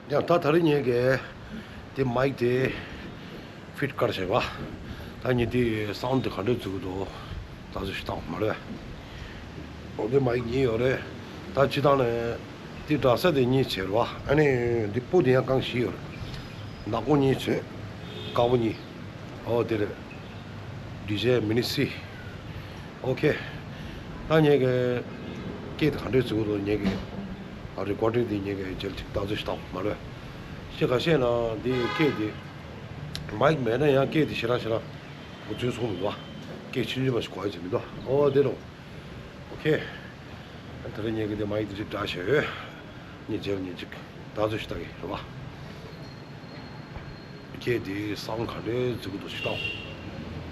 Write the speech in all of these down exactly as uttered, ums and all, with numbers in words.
ཡང་ད་ད་རེས་ངས་གི་དེ་མའིག་དེ་ཕིཊ་ཀར་བྱས་པ། ད་ངས་དེ་སའུན་ཌི་དེ་ག་འདྲས་བཙུགས་འདུག་ད་ཚོད་ཞིག་བཏང་མ་རེད། འོ་དེ་མའིག་གཉིས་ཡོད་རེད། ད་སྤྱིར་བཏང་ནས་དེ་སྒྲ་གསལ་དེ་གཉིས་བྱས་རེད་བ། ཨ་ནི་དེ་སྤུ་དེ་ཡང་རྐང་བཞི་ཡོད་རེད། ནག་པོ་གཉིས་བྱས། དཀར་པོ་གཉིས། འོ་དེ་རེད། ཌི་ཇེ་མི་ནི་སི། ཨོ་ཁེ། ད་ངས་གི་སྐད་དེ་ག་འདྲས་བཙུགས་འདུག་ངས་གི་རི་ཀོར་ཌིང་དེ་ངས་གི་རྗེས་ལ་ཅིག་ལྟ་ཚུལ་ཞིག་བཏང་མ་རེད། ཤེས་ག་ཤེས་ན་འདི་སྐད་དེ་མའིག་མེད་ན་ཡང་སྐད་དེ་ཞེ་དྲག་ཞེ་དྲག་འགོ་ཚུགས་སོང་མི་འདུག་སྐད་ཆུང་ཆུང་མ་ཞིག་གོ་ཡ་ཅིག་མི་འདུག་འོ་དེ་རུ། ཨོ་ཁེ། ད་རེས་ངས་གི་དེ་མའིག་དེ་ཅིག་འདྲ་བྱས་ཡོད། ངས་རྗེས་ལ་ངས་ཅིག་ལྟ་ཚུལ་ཞིག་ལྟ་གི་རེད་བ། ཁྱེད་དེ་སའུན་ག་འདྲས་འཛུགས་འདུག་ཞིག་བཏང་།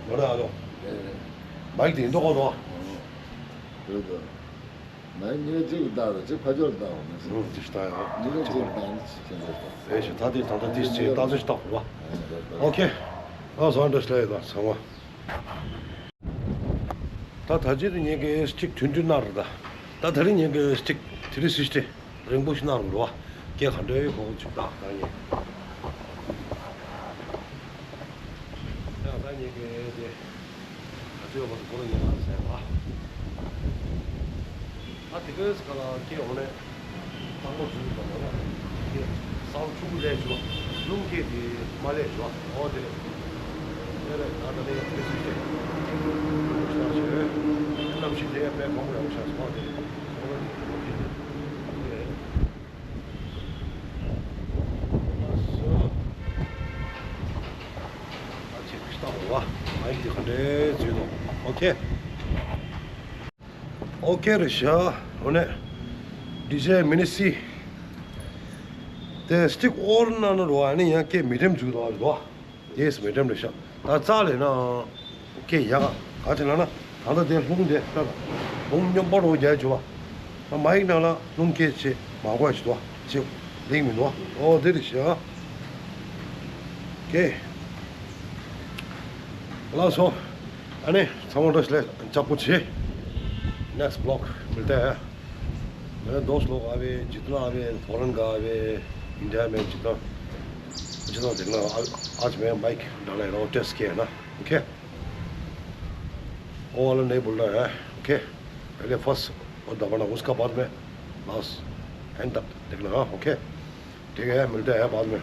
མ་རེད་ཨ་ལོ། རེད་རེད། མའིག་དེ་ཡིན་མདོག་ཁ་འདུག་ཨ། རེད་དོ། མའིག་གཉིས་ཀ་གཅིག་ལ་བཏགས་རེད། གཅིག་ཕར་ཕྱོགས་ལ་བཏགས་འོང་ན་ཟེར། ཨང་། ཅིག་བཏང་ཡོད། གཉིས་ཀ་གཅིག་ལ་བཏགས་ན་ཅིག་ཁྱད་མཚར་འདུག་རེད་ཤག་ད་དེ་ད་ལྟ་དེ་ཅིག་ལྟ་ཚུལ་ཞིག་བཏང་རེད་བ། ཨོ་ཁེ། ཨ་བཟང་འདྲ་ཞིག་ལ་ཡོད་ད་ཚང་མ། ད་ད་ཅི་དེ་ངས་གི་སི་ཊིག་ཐུང་ཐུང་གནང་རེད་ད། ད་ད་རིང་ངས་གི་སི་ཊིག་ཐི་རི་སིག་སི་ཊི་རིང་པོ་ཞིག་གནང་རེད་བ། སྐད་ག་འདྲའི་གོ་གོ་ཅིག་ད་ད་ངས། ཡང་ད་ངས་གི་དེ་ག་ཚོད་ཡོད་པ་དེ་ཁོ་རང་ངས་ལ་ཟེར་བ། ད་དེ་གའི་སྐབས་ལ་སྐད་འོང་ནས། དང་པོ་བཟུང་དང་པོ་ལ་སྐད་སའུན་ཌི་ཕྲུ་གུ་སླེབས་བྱུང་། རླུང་སྐད་དེ་མ་སླེབས་བྱུང་། འོ་དེ་རེད། དེ་རེད། ད་ད་ལྟ་ཡང་དེ་སུས་བྱས། ཤ་ཤེ་གནམ་གཤིས་དེ་ཡང་དཔེ་མང་པོ་ཡག་པོ་ཤར་སོང་། འོ་དེ་རེད། འོ་དེ་རེད། ཨ་ཅེ་ཁྲི་སྟག་འོ་བ། མའིག་དེ་ག་འདྲས་བཟོས་འདུག་ཨོ་ཁེ། ཨོ་ཁེ་རེད་ཤག་འོ་ནས་ཌི་ཇེ་མི་ནི་སི། དེ་སི་ཊིག་ཨོར་ན་ན་རོ་ཨ་ནི་ཡང་སྐད་མི་འགྲེམ་བྱུག་དོ་རོ། ཡེས་མི་འགྲེམ་རེད་ཤག་ད་རྩ་ལས་ན་སྐད་ཡག་ག་ཅི་ལ་ན་ད་ལྟ་དེ་རླུང་དེ་ལྟ་ད་རླུང་སྙོམས་པོ་རོ་རྒྱག་བྱུག་བ། ད་མའིག་ནང་ལ་རླུང་སྐད་ཆེ་མ་གོ་ཡ་ཞིག་དོ་ཅེ་ལེགས་མི་འདུག་ཨོ་དེ་རེད་ཤག་ཀེ། ལགས་སོ། ཨ་ནི་ཚང་མ་བཀྲ་ཤིས་བདེ་ལེགས། ལྕགས་པོ་ཆེ། Next vlog मिलता है। मेरे दोस्त लोग आवे, जितना आवे, फॉरेन का आवे, इंडिया में जितना, जितना देखना, आज, आज मैं माइक डाला है ना, टेस्ट किया है ना, ओके? वो वाला नहीं बोल रहा है, ओके? पहले फर्स्ट वो दबाना, उसका बाद में लास्ट एंड तक देखना, हाँ, ओके? ठीक है, मिलते हैं बाद में।